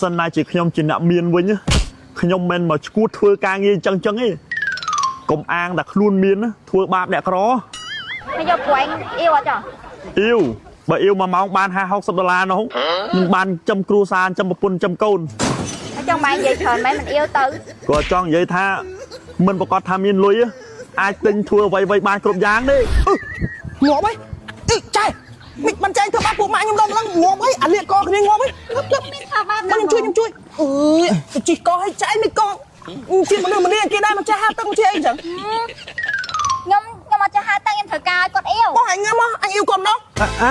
សិនណាជាខ្ញុំជាអ្នកមានវិញណាខ្ញុំមិនមកឈួតធ្វើការងារអញ្ចឹងចឹងទេកុំអាងតែខ្លួនមានណាធ្វើបាបអ្នកក្រ ហើយយកព្រោះឯងអៀវអត់ចុះ អ៊ីវបើអ៊ីវមួយម៉ោងបាន50 60ដុល្លារនោះនឹងបានចំគ្រួសារចំប្រពន្ធចំកូន ហើយចង់បែងនិយាយច្រើនមែនមិនអៀវទៅ ក៏ចង់និយាយថាមិនប្រកាសថាមានលុយអាចទិញធ្វើអ្វីៗបានគ្រប់យ៉ាងទេ ងាប់ហើយអីចែមិនបានចែងធ្វើបាបពួកម៉ាក់ខ្ញុំដល់ម្លឹងងាប់ហើយអាលៀកកគ្នាងាប់ហើយ ថាបាប មកខ្ញុំជួយខ្ញុំជួយអើយទៅជីកកឲ្យចែងមិនកជាមនុស្សម្នាគេដែរមកចេះហាទឹកមកចេះអីចឹង ខ្ញុំអត់ចេះហៅតាំងខ្ញុំត្រូវការឲ្យគាត់អៀវ បងអញងើមកអញអ៊ីវគាត់ម្ដង អា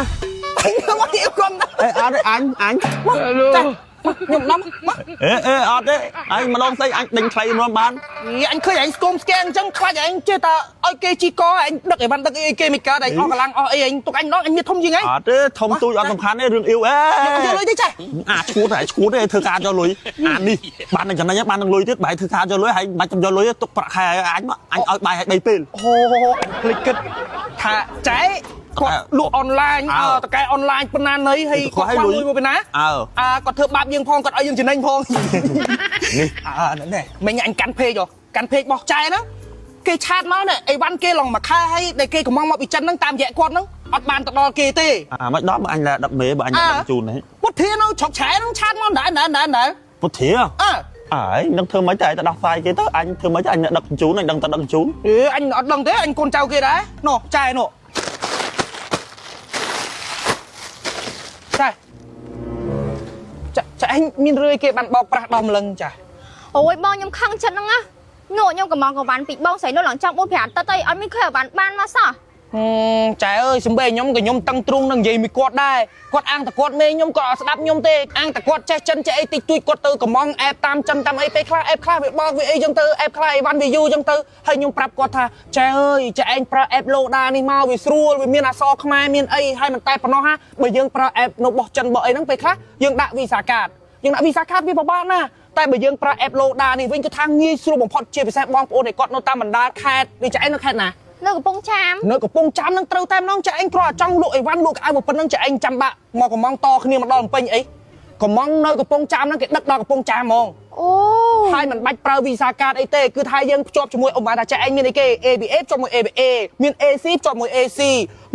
អញងើមកអ៊ីវគាត់ម្ដង អេអត់ទេអញអញ មកចាខ្ញុំម្ដងមក អេអេអត់ទេអញម្ដងស្អីអញដេញថ្លៃម្ដងបាន អញឃើញអញស្គមស្គាំងអញ្ចឹងខ្លាចអញចេះតែឲ្យគេជីកអញដឹកអីវ៉ាន់ដឹកអីគេមិនកើតអញអស់កម្លាំងអស់អីអញទុកអញម្ដងអញមានធំជាងឯង អត់ទេធំទូចអត់សំខាន់ទេរឿងអ៊ីវអេ យកលុយទេចា អាឈួតហើយឈួតទេធ្វើការយកលុយអានេះបាននឹងចំណេញបាននឹងលុយទៀតបែរធ្វើការយកលុយហើយមិនបាច់ចាំយកលុយទេទុកប្រាក់ខែឲ្យអញមកអញឲ្យបាយឲ្យ3ពេល អូភ្លេចគិតថាចែគាត់លក់អនឡាញ អើ តកែអនឡាញប៉ុណ្ណាណីហើយ គាត់ឲ្យ គាត់ លុយ លុយមកពីណា អើ អាគាត់ធ្វើបាបយើងផងគាត់ឲ្យយើងចំណេញផង នេះ អើណែមិញអញកាន់ពេកហ៎កាន់ពេកបោះចែហ្នឹងគេឆាតមកណែអីវ៉ាន់គេឡងមួយខែហើយដែលគេកំងមកពីចិនហ្នឹងតាមរយៈគាត់ហ្នឹងអត់បានទៅដល់គេទេ អាមិនដល់បើអញឡាដឹកមេបើអញដឹកជូននេះ ពុទ្ធានៅជ្រុកឆែហ្នឹងឆាតមកដែរដែរដែរដែរ ពុទ្ធា អើ អើយនឹងធ្វើម៉េចតែឯងទៅដោះស្រាយគេទៅអញធ្វើម៉េចអញដឹកជូនអញដឹងតែដឹកជូន អេអញអត់ដឹងទេអញកូនចៅគេដែរណោះចែនោះចែចាចាអញមានរឿយគេបានបោកប្រាស់ដល់ម្លឹងចា អូយបងខ្ញុំខឹងចិត្តហ្នឹងណានោះខ្ញុំកំងកវ៉ាន់ពីបងស្រីនោះឡើងចង់4 5អាទិត្យអីអត់មានឃើញអវ៉ាន់បានមកសោះ ហឹមចែអើយសំបីខ្ញុំក៏ខ្ញុំតឹងទ្រូងនឹងនិយាយមួយគាត់ដែរគាត់អាងតែគាត់មេខ្ញុំក៏អត់ស្ដាប់ខ្ញុំទេអាងតែគាត់ចេះចិនចេះអីតិចតួចគាត់ទៅកំងអែបតាមចិនតាមអីពេលខ្លះអែបខ្លះវាបោកវាអីចឹងទៅអែបខ្លះអីវ៉ាន់វាយូរចឹងទៅហើយខ្ញុំប្រាប់គាត់ថាចែអើយចែឯងប្រើអែបឡូដានេះមកវាស្រួលវាមានអក្សរខ្មែរមានអីហើយមិនតែប៉ុណ្ណោះហាបើយើងប្រើអែបនៅរបស់ចិនរបស់អីហ្នឹងពេលខ្លះយើងដាក់វីសាកាតយើងដាក់វីសាកាតវាពិបាកណាស់តែបើយើងប្រើអែបឡូដានេះវិញគឺថាងាយស្រួលបំផុតជាពិសេសបងប្អូនដែលគាត់នៅតាមបណ្ដាខេត្តដូចចែឯងនៅខេត្តណា នៅកំពង់ចាម នៅកំពង់ចាមនឹងត្រូវតែម្ដងចាឯងគ្រាន់តែចង់លក់អីវ៉ាន់លក់កៅអៅមកប៉ុណ្្នឹងចាឯងចាំបាក់មកកំងតគ្នាមកដល់ភ្នំពេញអីកំងនៅកំពង់ចាមហ្នឹងគេដឹកដល់កំពង់ចាមហ្មង អូ ហើយមិនបាច់ប្រើវីសាកាតអីទេគឺថាយើងភ្ជាប់ជាមួយឧបមាថាចាឯងមានអីគេ ABA ភ្ជាប់មួយ ABA មាន AC ភ្ជាប់មួយ AC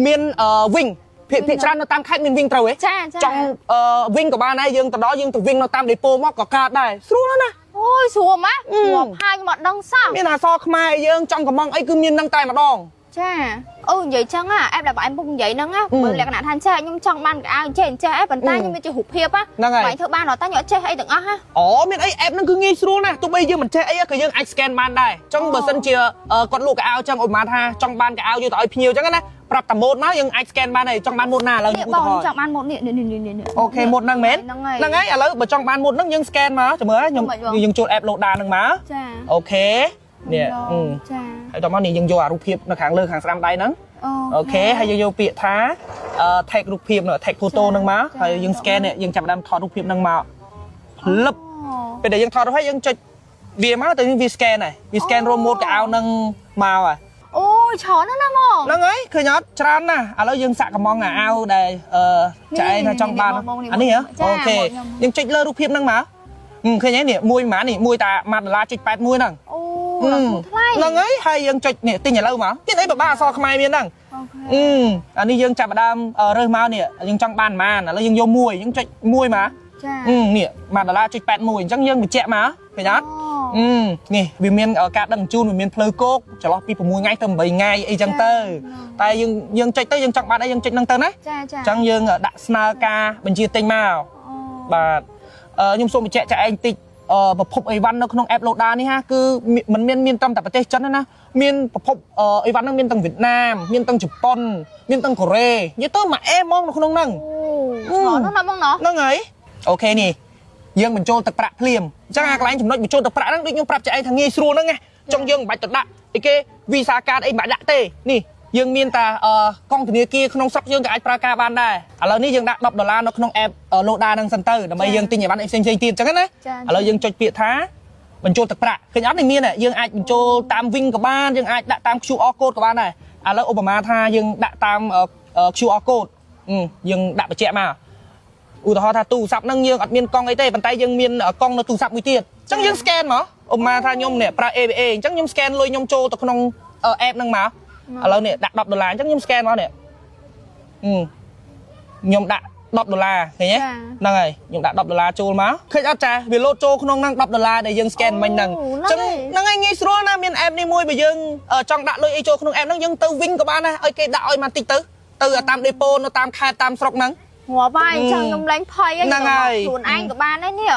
មានអឺវិញភាគភាគច្រើននៅតាមខេត្តមានវិញត្រូវទេ ចាចា ចង់អឺវិញក៏បានដែរយើងទៅដល់យើងទៅវិញនៅតាមដេប៉ូមកក៏កើតដែរស្រួលណាស់ណា អូយស្រួលម៉ាងាប់ហើយខ្ញុំអត់ដឹងសោះ មានអក្សរខ្មែរឲ្យយើងចង់កំងអីគឺមាននឹងតែម្ដង ចាអូនិយាយចឹងអាអែបដែលបងឯងពុកនិយាយហ្នឹងណាមើលលក្ខណៈថាចេះខ្ញុំចង់បានកៅអៅចេះចេះអីប៉ុន្តែខ្ញុំមានជារូបភាពណាបងធ្វើបានអត់តែខ្ញុំអត់ចេះអីទាំងអស់ហ่ะ អូមានអី app ហ្នឹងគឺងាយស្រួលណាស់ទោះបីយើងមិនចេះអីក៏យើងអាច scan បានដែរចង់បើសិនជាគាត់លក់កៅអៅចឹងឧបមាថាចង់បានកៅអៅយកទៅឲ្យភ្ញៀវចឹងណាប្រាប់តែម៉ូតមកយើងអាច scan បានហើយចង់បានម៉ូតណាឥឡូវ នេះបង ឧទាហរណ៍ ចង់បានម៉ូតនេះនេះនេះនេះ អូខេម៉ូតហ្នឹងមែន ហ្នឹងហើយ ហ្នឹងហើយឥឡូវបើចង់បានម៉ូតហ្នឹងយើង scan មកចាំមើលខ្ញុំ មិនបង យើងចូល app Loda ហ្នឹងមក ចា អូខេនេះអឺ ចា ហើយតោះមកនេះយើងយកអារូបភាពនៅខាងលើខាងស្ដាំដៃហ្នឹង អូ អូខេហើយយើងយកពាក្យថា tag រូបភាពនោះ tag photo ហ្នឹងមកហើយយើង scan នេះយើងចាប់ផ្ដើមថតរូបភាពហ្នឹងមកផ្លឹប ពេលដែលយើងថតរួចហើយយើងចុចវាមកទៅវា scan ហើយវា scan រួមម៉ូតកៅអៅនឹងមកហើយ អូយច្រើនណាស់ណាបង ហ្នឹងហើយឃើញអត់ច្រើនណាស់ឥឡូវយើងសាក់កំងអាអាវដែលអឺចាឯងថាចង់បានអានេះហ៎អូខេយើងចុចលើរូបភាពហ្នឹងមកឃើញហើយនេះមួយប្រហែលនេះមួយតា1ដុល្លារចុច81ហ្នឹង អូឡើងថ្លៃ ហ្នឹងហើយហើយយើងចុចនេះទិញឥឡូវមកមានអីបបាអសរខ្មែរមានហ្នឹង អូខេ អឺអានេះយើងចាប់ផ្ដើមរើសមកនេះយើងចង់បានប៉ុន្មានឥឡូវយើងយកមួយយើងចុចមួយមក ចា អឺនេះ1ដុល្លារចុច81អញ្ចឹងយើងបញ្ជាក់មកឃើញអត់ អឺនេះវាមានការដឹកជញ្ជូនវាមានផ្លូវគោកចន្លោះពី6ថ្ងៃទៅ8ថ្ងៃអីចឹងទៅតែយើងយើងចុចទៅយើងចង់បានអីយើងចុចហ្នឹងទៅណា ចាចា អញ្ចឹងយើងដាក់ស្នើការបញ្ជាទិញមកបាទខ្ញុំសូមបញ្ជាក់ចាឯងតិចប្រភពអីវ៉ាន់នៅក្នុង app Loda នេះហាគឺมันមានមានត្រឹមតែប្រទេសចិនទេណាមានប្រភពអីវ៉ាន់ហ្នឹងមានទាំងវៀតណាមមានទាំងជប៉ុនមានទាំងកូរ៉េនិយាយទៅមួយអេហ្មងនៅក្នុងហ្នឹង អូច្រើនណាស់ណាបងណោះ ហ្នឹងហើយអូខេនេះយើងបញ្ចូលទឹកប្រាក់ភ្លាមអញ្ចឹងអាកន្លែងចំណុចបញ្ចូលទឹកប្រាក់ហ្នឹងដូចខ្ញុំប្រាប់ចែឯងថាងាយស្រួលហ្នឹងណាចង់យើងមិនបាច់ទៅដាក់អីគេ Visa card អីមិនបាច់ដាក់ទេនេះយើងមានតែកងធនាគារក្នុងស្រុកយើងក៏អាចប្រើការបានដែរឥឡូវនេះយើងដាក់10ដុល្លារនៅក្នុង app Loda ហ្នឹងសិនទៅដើម្បីយើងទិញអីវ៉ាន់អីផ្សេងៗទៀតអញ្ចឹងណាឥឡូវយើងចុចពាក្យថាបញ្ចូលទឹកប្រាក់ឃើញអត់នេះមានយើងអាចបញ្ចូលតាមវិញក៏បានយើងអាចដាក់តាម QR code ក៏បានដែរឥឡូវឧបមាថាយើងដាក់តាម QR code យើងដាក់បញ្ជាក់មក ឧទាហរណ៍ថាទូរស័ព្ទហ្នឹងយើងអត់មានកង់អីទេប៉ុន្តែយើងមានកង់នៅទូរស័ព្ទមួយទៀតអញ្ចឹងយើង scan មកឧបមាថាខ្ញុំនេះប្រើ ABA អញ្ចឹងខ្ញុំ scan លុយខ្ញុំចូលទៅក្នុង app ហ្នឹងមកឥឡូវនេះដាក់10ដុល្លារអញ្ចឹងខ្ញុំ scan មកនេះខ្ញុំដាក់10ដុល្លារឃើញទេហ្នឹងហើយខ្ញុំដាក់10ដុល្លារចូលមកឃើញអត់ចាវាលោតចូលក្នុងហ្នឹង10ដុល្លារដែលយើង scan មិញហ្នឹងអញ្ចឹងហ្នឹងហើយងាយស្រួលណាស់មាន app នេះមួយបើយើងចង់ដាក់លុយអីចូលក្នុង app ហ្នឹងយើងទៅវិញក៏បានដែរឲ្យគេដាក់ឲ្យមកតិចទៅទៅតាម depot នៅតាមខេត្តតាមស្រុកហ្នឹង ងាប់ហើយអញ្ចឹងខ្ញុំលែងភ័យហើយ ហ្នឹងហើយ ខ្លួនឯងក៏បានដែរនេះ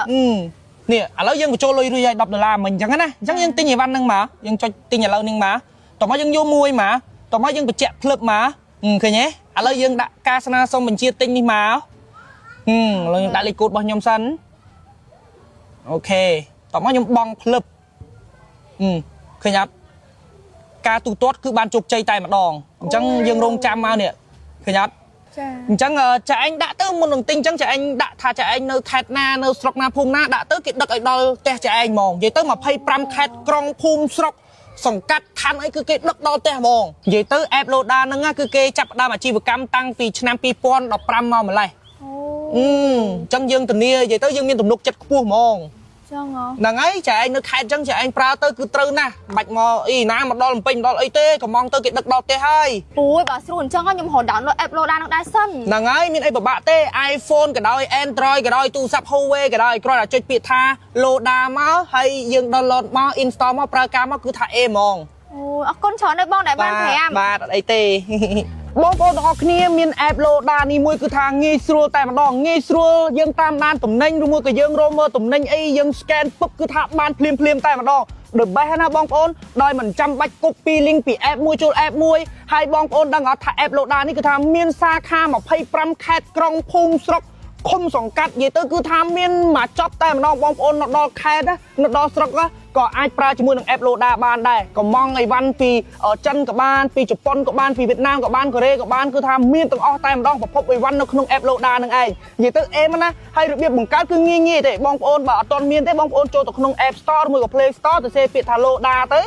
នេះឥឡូវយើងបញ្ចូលលុយរួចហើយ10ដុល្លារមិញអញ្ចឹងណាអញ្ចឹងយើងទិញអីវ៉ាន់ហ្នឹងមកយើងចុចទិញឥឡូវហ្នឹងមកតោះមកយើងយកមួយមកតោះមកយើងបញ្ជាក់ភ្លឹបមកឃើញទេឥឡូវយើងដាក់ការស្នើសុំបញ្ជាទិញនេះមកឥឡូវខ្ញុំដាក់លេខកូដរបស់ខ្ញុំសិន OK តោះមកខ្ញុំបង់ភ្លឹបឃើញអត់ការទូទាត់គឺបានជោគជ័យតែម្ដងអញ្ចឹងយើងរងចាំមកនេះឃើញអត់ ចា អញ្ចឹងចាឯងដាក់ទៅមុននឹងទិញអញ្ចឹងចាឯងដាក់ថាចាឯងនៅខេត្តណានៅស្រុកណាភូមិណាដាក់ទៅគេដឹកឲ្យដល់ផ្ទះចាឯងហ្មងនិយាយទៅ25ខេត្តក្រុងភូមិស្រុកសង្កាត់ខណ្ឌអីគឺគេដឹកដល់ផ្ទះហ្មងនិយាយទៅ app Loda ហ្នឹងណាគឺគេចាប់ផ្ដើមអាជីវកម្មតាំងពីឆ្នាំ2015មកម្លេះ អូ អឺអញ្ចឹងយើងធានានិយាយទៅយើងមានទំនុកចិត្តខ្ពស់ហ្មង ចឹងហ៎ ហ្នឹងហើយចាឯងនៅខេត្តអញ្ចឹងចាឯងប្រើទៅគឺត្រូវណាស់មិនបាច់មកអីណាមកដល់ភ្នំពេញមកដល់អីទេកំងទៅគេដឹកដល់ផ្ទះហើយ អូយបើស្រួលអញ្ចឹងខ្ញុំរត់ download app Loda នឹងដែរសិន ហ្នឹងហើយមានអីពិបាកទេ iPhone ក៏ដោយ Android ក៏ដោយទូរស័ព្ទ Huawei ក៏ដោយគ្រាន់តែចុចពាក្យថា Loda មកហើយយើង download មក install មកប្រើការមកគឺថា A ហ្មង អូយអរគុណច្រើនណាស់បងដែលបានប្រាប់ បាទអត់អីទេ បងប្អូនទាំងអស់គ្នាមាន app Loda នេះមួយគឺថាងាយស្រួលតែម្ដងងាយស្រួលយើងតាមដានទំនិញឬមួយក៏យើងរកមើលទំនិញអីយើង scan ពុបគឺថាបានភ្លាមភ្លាមតែម្ដង the best ណាបងប្អូនដោយមិនចាំបាច់ copy link ពី app មួយចូល app មួយហើយបងប្អូនដឹងអត់ថា app Loda នេះគឺថាមានសាខា25ខេត្តក្រុងភូមិស្រុកឃុំសង្កាត់និយាយទៅគឺថាមានមកចប់តែម្ដងបងប្អូននៅដល់ខេត្តណានៅដល់ស្រុកណាក៏អាចប្រើជាមួយនឹង app Loda បានដែរកំងអីវ៉ាន់ពីចិនក៏បានពីជប៉ុនក៏បានពីវៀតណាមក៏បានកូរ៉េក៏បានគឺថាមានទាំងអស់តែម្ដងប្រភពអីវ៉ាន់នៅក្នុង app Loda នឹងឯងនិយាយទៅអេមណាហើយរបៀបបង្កើតគឺងាយងាយទេបងប្អូនបើអត់ទាន់មានទេបងប្អូនចូលទៅក្នុង App Store ឬមួយក៏ Play Store ទៅសេពាក្យថា Loda ទៅ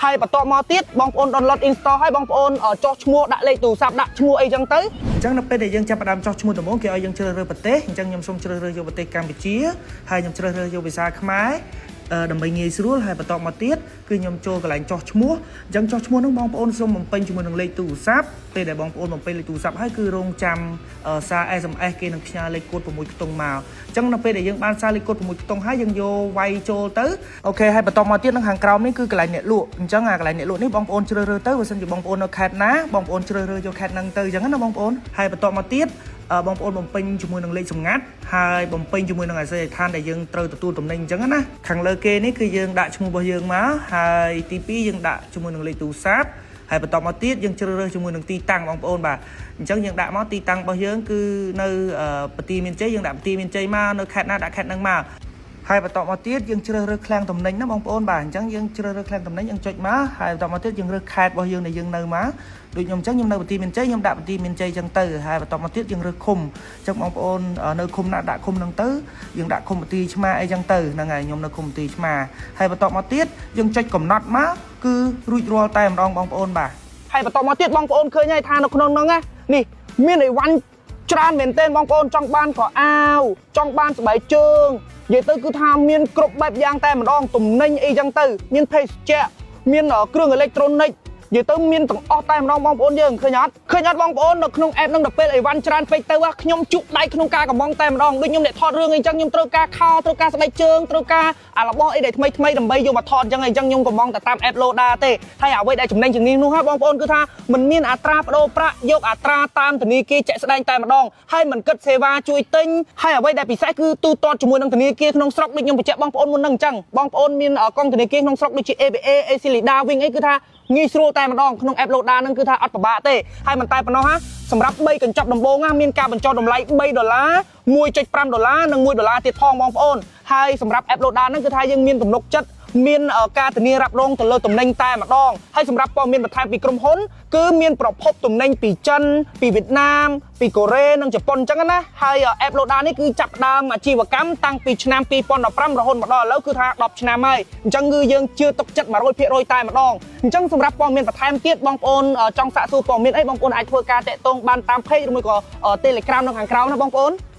ហើយបន្ទាប់មកទៀតបងប្អូន download install ហើយបងប្អូនចុះឈ្មោះដាក់លេខទូរស័ព្ទដាក់ឈ្មោះអីចឹងទៅអញ្ចឹងនៅពេលដែលយើងចាប់ផ្ដើមចុះឈ្មោះដំបូងគេឲ្យយើងជ្រើសរើសប្រទេសអញ្ចឹងខ្ញុំសូមជ្រើសរើសយកប្រទេសកម្ពុជាហើយខ្ញុំជ្រើសរើសយកភាសាខ្មែរដើម្បីងាយស្រួលហើយបន្តមកទៀតគឺខ្ញុំចូលកន្លែងចុះឈ្មោះអញ្ចឹងចុះឈ្មោះហ្នឹងបងប្អូនសូមបំពេញជាមួយនឹងលេខទូរស័ព្ទពេលដែលបងប្អូនបំពេញលេខទូរស័ព្ទហើយគឺរងចាំសារ SMS គេនឹងផ្ញើលេខកូដ6ខ្ទង់មកអញ្ចឹងនៅពេលដែលយើងបានសារលេខកូដ6ខ្ទង់ហើយយើងយកវាយចូលទៅ OK ហើយបន្តមកទៀតនឹងខាងក្រោមនេះគឺកន្លែងអ្នកលក់អញ្ចឹងអាកន្លែងអ្នកលក់នេះបងប្អូនជ្រើសរើសទៅបើសិនជាបងប្អូននៅខេត្តណាបងប្អូនជ្រើសរើសយកខេត្តហ្នឹងទៅអញ្ចឹងណាបងប្អូនហើយបន្តមកទៀតបងប្អូនបំពេញជាមួយនឹងលេខសម្ងាត់ហើយបំពេញជាមួយនឹងអាសយដ្ឋានដែលយើងត្រូវទទួលទំនិញអញ្ចឹងណាខាងលើគេនេះគឺយើងដាក់ឈ្មោះរបស់យើងមកហើយទី2យើងដាក់ជាមួយនឹងលេខទូរស័ព្ទហើយបន្តមកទៀតយើងជ្រើសរើសជាមួយនឹងទីតាំងបងប្អូនបាទអញ្ចឹងយើងដាក់មកទីតាំងរបស់យើងគឺនៅបន្ទាយមានជ័យយើងដាក់បន្ទាយមានជ័យមកនៅខេត្តណាដាក់ខេត្តហ្នឹងមកហើយបន្តមកទៀតយើងជ្រើសរើសឃ្លាំងទំនិញណាបងប្អូនបាទអញ្ចឹងយើងជ្រើសរើសឃ្លាំងទំនិញយើងចុចមកហើយបន្តមកទៀតយើងរើសខេត្តរបស់យើងដែលយើងនៅមកដូចខ្ញុំអញ្ចឹងខ្ញុំនៅបន្ទាយមានជ័យខ្ញុំដាក់បន្ទាយមានជ័យអញ្ចឹងទៅហើយបន្តមកទៀតយើងរើសឃុំអញ្ចឹងបងប្អូននៅឃុំណាដាក់ឃុំហ្នឹងទៅយើងដាក់ឃុំបន្ទាយឆ្មាអីចឹងទៅហ្នឹងហើយខ្ញុំនៅឃុំបន្ទាយឆ្មាហើយបន្តមកទៀតយើងចុចកំណត់មកគឺរួចរាល់តែម្ដងបងប្អូនបាទហើយបន្តមកទៀតបងប្អូនឃើញហើយថានៅក្នុងហ្នឹងណានេះមានអីវ៉ាន់ច្រើនមែនទែនបងប្អូនចង់បានកអាវចង់បានស្បែកជើងនិយាយទៅគឺថាមានគ្រប់បែបយ៉ាងតែម្ដងទំនិញអីចឹងទៅមានភេសជ្ជៈមានគ្រឿងអេឡិចត្រូនិកនិយាយទៅមានទាំងអស់តែម្ដងបងប្អូនយើងឃើញអត់ឃើញអត់បងប្អូននៅក្នុង app ហ្នឹងដល់ពេលអីវ៉ាន់ច្រើនពេកទៅខ្ញុំជក់ដៃក្នុងការកំងតែម្ដងដូចខ្ញុំអ្នកថតរឿងអីចឹងខ្ញុំត្រូវការខោត្រូវការស្បែកជើងត្រូវការអារបស់អីដែលថ្មីថ្មីដើម្បីយកមកថតចឹងអីចឹងខ្ញុំកំងតែតាម app Loda ទេហើយអ្វីដែលចំណេញជាងនេះនោះហ่าបងប្អូនគឺថាมันមានអត្រាប្តូរប្រាក់យកអត្រាតាមធនាគារជាក់ស្ដែងតែម្ដងហើយមិនគិតសេវាជួយទិញហើយអ្វីដែលពិសេសគឺទូទាត់ជាមួយនឹងធនាគារក្នុងស្រុកដូចខ្ញុំបញ្ជាក់បងប្អូនមុនហ្នឹងអញ្ចឹងបងប្អូនមានកងធនាគារក្នុងស្រុកដូចជា ABA ACLEDA វិញអីគឺថាងាយស្រួលតែម្ដងក្នុង app Loda ហ្នឹងគឺថាអត់ពិបាកទេហើយមិនតែប៉ុណ្ណោះហាសម្រាប់3កញ្ចប់ដំបូងណាមានការបញ្ចុះតម្លៃ3ដុល្លារ1.5ដុល្លារនិង1ដុល្លារទៀតផងបងប្អូនហើយសម្រាប់ app Loda ហ្នឹងគឺថាយើងមានទំនុកចិត្តមានការធានារ៉ាប់រងទៅលើទំនិញតែម្ដងហើយសម្រាប់ព័ត៌មានបន្ថែមពីក្រុមហ៊ុនគឺមានប្រភពទំនិញពីចិនពីវៀតណាមពីកូរ៉េនិងជប៉ុនអញ្ចឹងណាហើយ app Loda នេះគឺចាប់ផ្ដើមអាជីវកម្មតាំងពីឆ្នាំ2015រហូតមកដល់ឥឡូវគឺថា10ឆ្នាំហើយអញ្ចឹងគឺយើងជឿទុកចិត្ត100%តែម្ដងអញ្ចឹងសម្រាប់ព័ត៌មានបន្ថែមទៀតបងប្អូនចង់សាកសួរព័ត៌មានអីបងប្អូនអាចធ្វើការតាក់ទងបានតាម page ឬមួយក៏ Telegram នៅខាងក្រោមណាបងប្អូន។